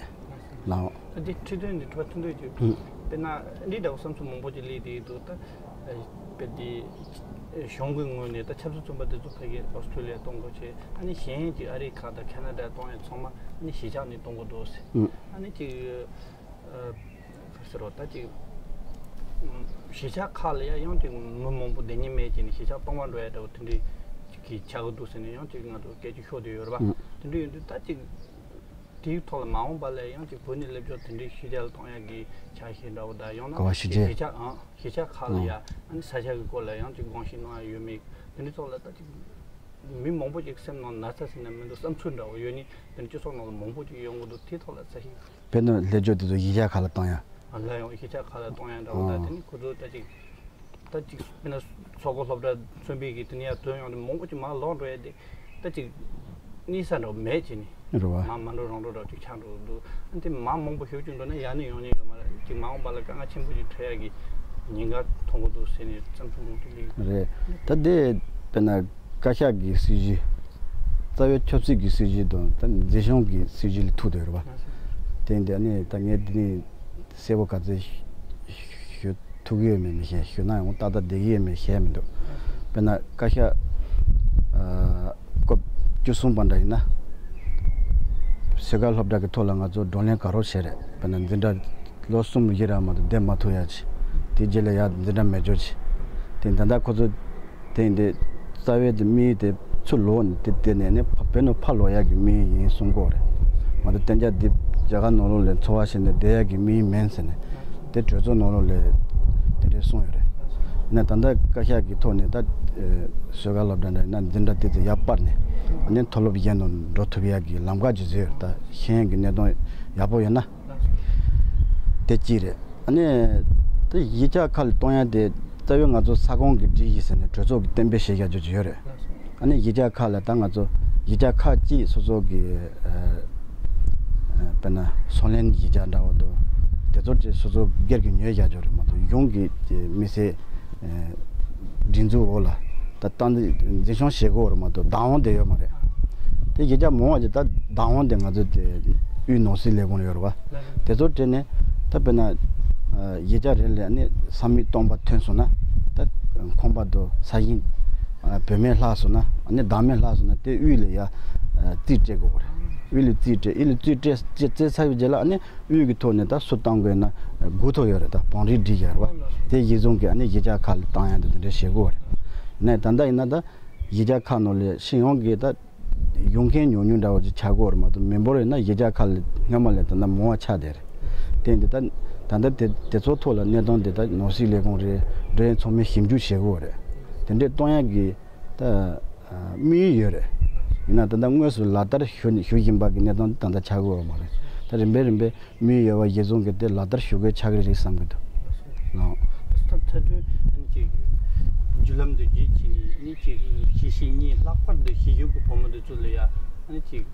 ལགས། ད་འདི་ཁྲི་སྟོན་འདི་ཁྲི་པ་ཐུན་ཐོན་གྱི་དཔེར་ན་འདི་འདྲ་བོ་བསམ་ཚུལ་མང་པོ་ཅིག་སླེབས་བསྡད་འདུག་ད་དཔེ་འདི་གཞུང་གི་ངོས་ནས་ད་ཆབ་སྲིད་བཙོན་པ་འདི་ཚོ་ཕ་གིར་ཨོ་སི་ཀྲོ་ལི་ཡ་གཏོང་དགོས་བྱས། ཨ་ནི་གཞན་གྱི་ཨ་རི་ཁག་དང་ཁ་ན་ཌ་གཏོང་ཡ་ཚང་མ་ཨ་ནི་གཞིས་ཆགས་ནས་གཏོང་དགོས་འདུག་ཟེར། ཨ་ནི་ཅིག་ག་རེ་ཟེར་རོ། ད་ཅིག་གཞིས་ཆགས་ཁག་ལ་ཡང་ཡང་ཅིག་མི་མང་པོ་བསྡད་ཉེན་མེད་ཅེས་ནས་གཞིས་ཆགས་སྟོང་པ་འགྲོ་ཡ་འདྲ་བོ་དེ་འདྲའི་ཅིག་གི་ཆགས་ཀྱི་འདུག་ཟེར་ནས་ཡང་ཅིག་ང་ཚོ་སྐད་ཆ་ཤོར་བསྡད་ཡོད་རེད་པ། དེ་འདྲ་ཡིན་དུས་ད་ཅིག་དེའི་ཐོག་ལ་མ་འོངས་པ་ལ་ཡང་ཅིག་བོད་ནས་སླེབས་ཕྱོགས་དེ་འདྲའི་གཞིས་ཆགས་ལ་གཏོང་ཡ་གི་ཆ་ཤས་འདྲ་བོ་དང་། ཡང་ན་ག་བ་གཞིས་ཆགས་གཞིས་ཆགས་ཨང་གཞིས་ཆགས་ཁག་ལ་ཡ་ཨ་ནི་ས་ཆ་གི་སྐོར་ལ་ཡང་ཅིག་དགོངས་བཞེས་གནང་ཡ་ཡོད་མེད་དེ་འདྲའི་ཐོག་ལ་ད་ཅིག་མི་མང་པོ་ཅིག་སེམས་ནང་ན་ཚ་ཟེར་ན་མི་འདུག་བསམ་ཚུལ་འདྲ་བོ་ཡོད་ནི་དེ་འདྲ་སྤྱི་ཚོགས་ནང་ལ་མང་པོ་ཅིག་ཡོང་གི་འདུག་དེའི་ཐོག་ལ་ཚ་ཞིག་དཔེར་ན་སླེབས་ཕྱོགས་དེ་ཚོ་གཞིས་ཆགས་ཁག་ལ་བཏང་ཡ། ཨ་ལ་ཡང་གཞིས་ཆགས་ཁག་ལ་གཏོང་ཡ་འདྲ་བོ་ད། ཨ་དེ་ནི་ཁོ་ཚོ་ད་ཅིག་ད་ཅིག་དཔེར་ན་མཚོ་སྒོ་སློབ་གྲྭ་མཚོན་པའི་གི་དེ་ནས་ཡར་ཐོན་ཡོང་དུས་མང་པོ་ཅིག་མར་ལོག་འགྲོ་ཡ་དེ་ད་ཅིག་གནས་ས་འདྲ་བོ་མེད་ཅེས་ནི། རེད་བ། མ་མ་འགྲོ་རང་འགྲོ་འདྲ་བོ་ཅིག་ཆགས་འགྲོ་འདུག་ཨ་དེ་མ་མང་པོ་ཞེ་པོ་ཅིག་འགྲོ་ན་ཡར་ནས་ཡོང་ཉེན་ཡོད་མ་རེད། ཅིག་མ་འོངས་པ་ལ་དཀའ་ངལ་ཆེན་པོ་ཅིག་འཕྲད་ཡ་གི་ཉེན་ཁ་མཐོང་གི་འདུག་ཟེར་ནས་བསམ་ཚུལ་མང་པོ་ཅིག་སླེབས་ཡོད། རེད། ད་དེ་དཔེར་ན་བཀའ་ཤག་གི་སྲིད་བྱུས་ རྩ་བའི་ཆབ་སྲིད་ཀྱི་སྲིད་བྱུས་དང་ད་འཛིན་སྐྱོང་གི་སྲིད་བྱུས་ལ་ཐུག་བསྡད་ཡོད་རེད་པ། དེ་འདི་ཨ་ནི་ད་ངས་འདི་ནི་གསལ་པོ་ག་ཚོད་ཞུ་ཐུབ་ཀྱི་ཡོད་མེད་མི་ཤེས། ཞུ་ན་ཡང་ཏག་ཏག་བསྡད་ཀྱི་ཡོད་མེད་ཤེས་མི་འདུག་དཔེར་ན་བཀའ་ཤག་ཨ་སྐབས་བཅུ་གསུམ་པ་འདྲ་ཡིན་ན། བཟོད་དཀའ་སློབ་གྲྭ་གི་ཐོག་ལ་ང་ཚོ་བགྲོ་གླེང་ག་རོགས་བྱས་རེད། དཔེར་ན་འཛིན་གྲྭ་ལོ་གསུམ་བཞི་ར་མ་གཏོགས་བསྡད་མ་ཐུབ་ཡ་ཅིག་དེ་རྗེས་ལ་ཡ་འཛིན་གྲྭ་མེད་འཇོག་ཅིག་དེ་ད་ལྟ་ཁོ་ཚོ་དེ་ཡིན་དེ་རྩ་བའི་དེ་དམིགས་ཡུལ་དེ་ཚུར་ལོག་ནས་དེ་དེ་ནས་ནས་བོད་ནང་ཕར་ལོག་ཡ་གི་དམིགས་ཡུལ་ཡིན་གསུང་གི་ཡོད་རེད། མ་གཏོགས་གཏན་འཇགས་འདི་རྒྱ་གར་ནང་ལོགས་ལ་འཚོ་བ་བྱས་ནས་བསྡད་ཡ་གི་དམིགས་ཡུལ་མིན་ཟེར་ནས་དེ་གྲོས་ཚོགས་ནང་ལོགས་ལ་དེ་འདྲས་གསུངས་ཡོད་རེད། ནས་ད་ལྟ་བཀའ་ཤག་གི་ཐོག་ནས་ད་ཨེ་བཟོད་དཀའ་སློབ་གྲྭ་འདྲ་ཡིན་ན་འཛིན་གྲྭ་དེ་ཚོ་ཡར་སྤར་ནས་ཨ་ནི་མཐོ་སློབ་གཞན་དུ་འགྲོ་ཐུབ་ཡ་གི་ལམ་ཁ་ཅིག་བཟོས་ཡོད་རེད། ད་ཤེས་ཡོན་གྱི་གནས་སྟངས་ཡག་པོ་ཡོད་ན། དེ་གཅིག་རེད། ཨ་ནི་དེ་གཞིས་ཆགས་ཁག་ལ་གཏོང་ཡ་དེ་རྩ་བའི་ང་ཚོ་ས་ཁོངས་ཀྱི་སྒྲིག་གཞི་ཟེར་ནས་གྲོས་ཚོགས་ཀྱིས་གཏན་འབེབས་བྱས་བཞག་རྒྱུ་ཅིག་ཡོད་རེད། ཨ་ནི་གཞིས་ཆགས་ཁག་ལ་ད་ང་ཚོ་གཞིས་ཆགས་ཁག་ཅིག་སོ་སོ་གི་ཨ་ཨ་དཔེར་ན་སོང་ལེན་གཞིས་ཆགས་འདྲ་བོ་འདུག་དེ་ཚོ་དེ་སོ་སོ་སྒེར་གྱི་ཉོས་བཞག་རྒྱུ་རེད་མ་གཏོགས་གཞུང་གི་དམིགས་བསལ་ཨ་སྒྲིག་འཛུགས་འོག་ལ་ད་ཏང་འཛིན་སྐྱོང་བྱེད་དགོས་རེད་མ་གཏོགས་བདག་དབང་དེ་ཡོད་མ་རེད། དེ་གཞིས་ཆགས་མང་བ་ཅིག་ད་བདག་དབང་དེ་ང་ཚོ་དེ་དབུས་ནོར་སྲིད་ལས་ཁུངས་ལ་ཡོད་རེད་བ། དེ་ཚོ་དེ་ནས་ད་དཔེར་ན་ཨ་གཞིས་ཆགས་རེ་ལ་ནི་ས་མིག་སྟོང་པ་ཐོན་སོང་ན་ད་ཁང་པ་དང་ས་ཞིང་ཨ་བུད་མེད་ལྷག་སོང་ན་ཨ་ནི་བདག་མེད་ལྷག་སོང་ན་དེ་དབུས་ལ་ཡ་ཨ་རྩིས་སྤྲད་དགོས་རེད། དབུས་ལ་རྩིས་སྤྲད་དབུས་ལ་རྩིས་སྤྲད་རྩིས་སྤྲད་ཚར་བའི་རྗེས་ལ་ཨ་ནི་དབུས་ཀྱི་ཐོག་ནས་ད་སུ་བཏང་དགོས་ན་དགུ་ཐོག་ཡོད་རེད། ད་བང་རིམ་སྒྲིག་ཡོད་རེད་བ། དེ་གཞི་བཟུང་གིས་ཨ་ནི་གཞིས་ཆགས་ཁག་ལ་བཏང་ཡ་འདི་འདི་འདྲ་བྱེད་དགོས་རེད། ནས་ད་ལྟ་ཡིན་ན་ད་གཞིས་ཆགས་ཁག་ནང་ལ་སྤྱི་ཡོངས་ཀྱི་ད་ཡོང་མཁན་ཉུང་ཉུང་འདྲ་བོ་ཅིག་ཆགས་ཀྱི་ཡོད་རེད་མ་གཏོགས་མི་འབོར་ཡིན་ན་གཞིས་ཆགས་ཁག་ལ་སྔོན་མ་ལས་ད་ལྟ་མང་བ་ཆགས་བསྡད་རེད། དེ་འདི་ད་ད་ལྟ་དེ་དེ་ཚོ་ཐོག་ལ་གནས་སྟངས་དེ་ད་ནོར་སྲིད་ལས་ཁུངས་རེད་འགྲོ་ཡ་ཚང་མས་ཞིབ་འཇུག་བྱེད་དགོས་རེད། དེ་འདྲས་གཏོང་ཡ་གི་ད་དམིགས་ཡུལ་ཡོད་རེད། ཡིན་ན་ད་ལྟ་དངོས་སུ་ལག་བསྟར་ཞུ་ཞུ་བཞིན་པ་གི་གནས་སྟངས་དེ་ད་ལྟ་ཆགས་ཀྱི་ཡོད་མ་རེད། ད་རིམ་པས་རིམ་པས་དམིགས་ཡུལ་ཡོད་པ་གཞི་བཟུང་གི་དེ་ལག་བསྟར་ཞུ་དགོས་ཆགས་ཀྱི་རེད་བསམ་གི་འདུག་ལགས། ད་མཐའ་དོན་ཨ་ནི་ཅིག་བརྒྱུད་ལམ་དུ་བརྒྱུད་ཅིག་ནི་ཅིག་གཞིས་བྱེས་གཉིས་ལྷག་པར་དུ་གཞིས་བཞུགས་ཀྱི་བོད་མི་དེ་ཚོ་ལ་ཡ་ཨ་ནི་ཅིག་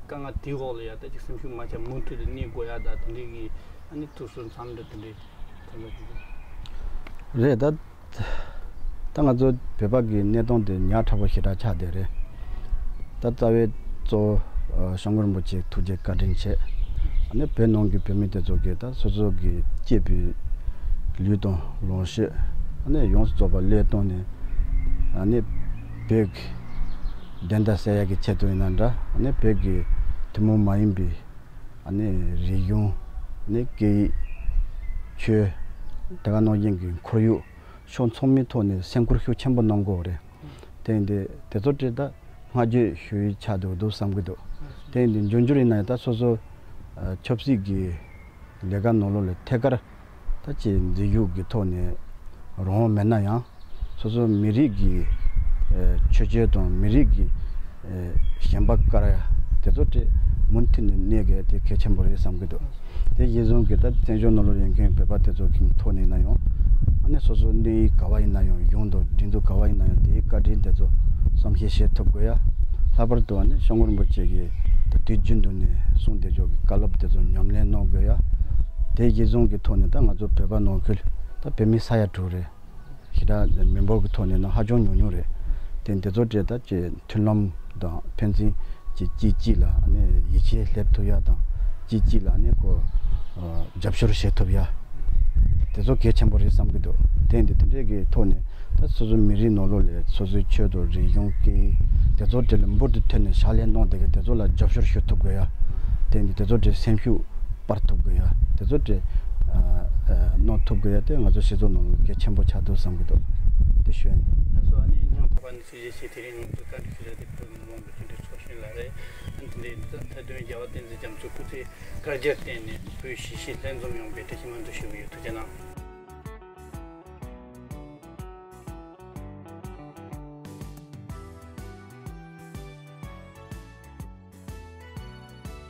དཀའ་ངལ་དེའི་འོག་ལ་ཡ་ད་ཅིག་སེམས་ཤུགས་མ་ཆག་མུ་མཐུད་དུ་གནས་དགོས་ཡ་ད་དེ་འདྲའི་གི་ཨ་ནི་ཐུགས་སུན་མཚམས་འདྲ་དེ་འདྲའི་ཐོན་པ་ཅིག་རེད་ད། ད་ང་ཚོ་བོད་པ་གི་གནས་སྟངས་དེ་ཉག་ཕྲ་པོ་ཞེ་དྲག་ཆགས་བསྡད་རེད། ད་རྩ་བའི་གཙོ་བོ་ཨ་སྐྱབས་མགོན་རིན་པོ་ཆེ་ཐུགས་རྗེ་བཀའ་དྲིན་ཆེ། ཨ་ནི་བོད་ནང་གི་བོད་མི་དེ་ཚོ་གིས་ད་སོ་སོ་གི་གཅེས་པའི་ལུས་དང་ལོངས་སྤྱོད་ཨ་ནི་ཡོངས་སུ་རྫོགས་པ་བློས་བཏང་ནས་ཨ་ནི་བོད་ཀྱི་བདེན་མཐའ་གསལ་ཡག་གི་ཆེད་དུ་ཡིན་ན་འདྲ་ཨ་ནི་བོད་ཀྱི་ཐུན་མོང་མ་ཡིན་པའི་ཨ་ནི་རིག་གཞུང་ཨ་ནི་སྐད་ཡིག་ཆོས་དེ་ག་ནང་བཞིན་གྱི་ཁོར་ཡུག་ཕྱོགས་ཚང་མའི་ཐོག་ནས་སེམས་ཁུར་ཤུགས་ཆེན་པོ་གནང་དགོས་རེད། དེ་ཡིན་དུས་དེ་ཚོ་བྲིས་ད་བསྔགས་བརྗོད་ཞུ་ཡི་ཆགས་འདུག་འདུག་བསམ་གྱི་འདུག་དེ་ཡིན་དུས་འབྱུང་འགྱུར་ཡིན་ན་ཡང་ད་སོ་སོ་ཨ་ཆབ་སྲིད་ཀྱི་ལས་ཀ་ནང་ལོགས་ལ་ཐད་ཀར་ད་ཅིག་འཛིན་ཤུགས་ཀྱི་ཐོག་ནས་རང་དབང་མེད་ན་ཡང་སོ་སོ་མི་རིགས་ཀྱི་ཨ་ཆོས་བརྒྱུད་དང་མི་རིགས་ཀྱི་ཨ་ཞེན་པ་དཀར་ཡ་དེ་ཚོ་བྲིས་མུ་མཐུད་ནས་གནས་དགོས་དེ་གལ་ཆེན་པོ་རེད་བསམ་གྱི་འདུག་དེ་གཞིར་བཟུང་གིས་ད་བཙན་བྱོལ་ནང་ལོགས་ཡོད་མཁན་བོད་པ་དེ་ཚོ་གི་ཐོག་ནས་ཡིན་ན་ཡང་ཨ་ནི་སོ་སོ་གནས་ཡུལ་ག་བ་ཡིན་ན་ཡང་གཞུང་དང་སྒྲིག་འཛུགས་ག་བ་ཡིན་ན་ཡང་དེའི་བཀའ་དྲིན་དེ་ཚོ་བསམ་ཤེས་བྱེད་ཐུབ་དགོས་ཡ། ལྷག་པར་དུ་ཨ་ནི་སྐྱབས་མགོན་རིན་པོ་ཆེ་གིས་ད་དུས་རྒྱུན་དུ་ནས་གསུངས་བསྡད་ཆོག་གི་བཀའ་སློབ་དེ་ཚོ་ཉམས་ལེན་གནང་དགོས་ཡ། དེ་གཞིར་བཟུང་གི་ཐོག་ནས་ད་ང་ཚོ་བོད་པ་ནང་ཁུལ་ད་བོད་མི་ས་ཡ་དྲུག་རེད། ཞེ་དྲག་མི་འབོར་གྱི་ཐོག་ནས་ནི་ཧ་ཅང་ཉུང་ཉུང་རེད། དེ་འདི་ཚོ་གྲས་ད་ཅེ་མཐུན་ལམ་དང་ཕན་ཚུན་གྱི་གཅིག་གཅིག་ལ་ནི་ཡིད་ཆེས་སླེབས་ཐུབ་ཡ་དང་གཅིག་གཅིག་ལ་ནི་ཁོ་ཨ་རྒྱབ་སྐྱོར་བྱེད་ཐུབ་ཡ། དེ་ཚོ་གལ་ཆེན་པོ་རེད་བསམ་གྱི་འདུག་དེ་འདི་དེ་འདྲས་ཀྱི་ཐོག་ནས་ད་སོ་སོའི་མི་རིགས་ནང་ལོགས་ལ་སོ་སོའི་ཆོས་དང་རིག་གཞུང་སྐད་ཡིག་དེ་ཚོ་གྲས་ལ་འབུར་དུ་ཐོན་ནས་ཕྱག་ལས་གནང་བསྡད་མཁན་དེ་ཚོ་ལ་རྒྱབ་སྐྱོར་ཞུ་ཐུབ་དགོས་ཡ། དེ་འདི་དེ་ཚོ་གྲས་སེམས་ཤུགས་སྤར་ཐུབ་དགོས་ཡ། དེ་ཚོ་གྲས་ཨ་ཨ་གནང་ཐུབ་དགོས་ཡ་དེ་ང་ཚོ་སྤྱི་ཚོགས་ནང་ལ་གལ་ཆེན་པོ་ཆགས་འདུག་བསམ་གྱི་འདུག་དེ་ཞུ་ཡ་ཡིན། ད་སོ་ཨ་ནི་ཉང་ཕ་བ་ནི་སྲིད་ཇུས་ཆེ་དེ་རིང་ང་ཚོ་བཀའ་འདྲི་ཞུ་ས་དེ་བོད་མི་མང་གི་མཐུན་སྒྲིལ་ཚོགས་ཆེན་ལ་རེད། ཨ་ནི་དེ་འདྲའི་མཐའ་དོན་རྒྱལ་བ་བསྟན་འཛིན་རྒྱ་མཚོ་སྐུ་ཚེ་བསྐལ་བརྒྱར་བརྟན་ནས་བོད་གཞིས་བྱེས་ལྷན་འཛོམས་ཡོང་བའི་བཀྲ་ཤིས་སྨོན་འདུན་ཞུ་གི་ཡོད། ཐུགས་རྗེ་གནང་།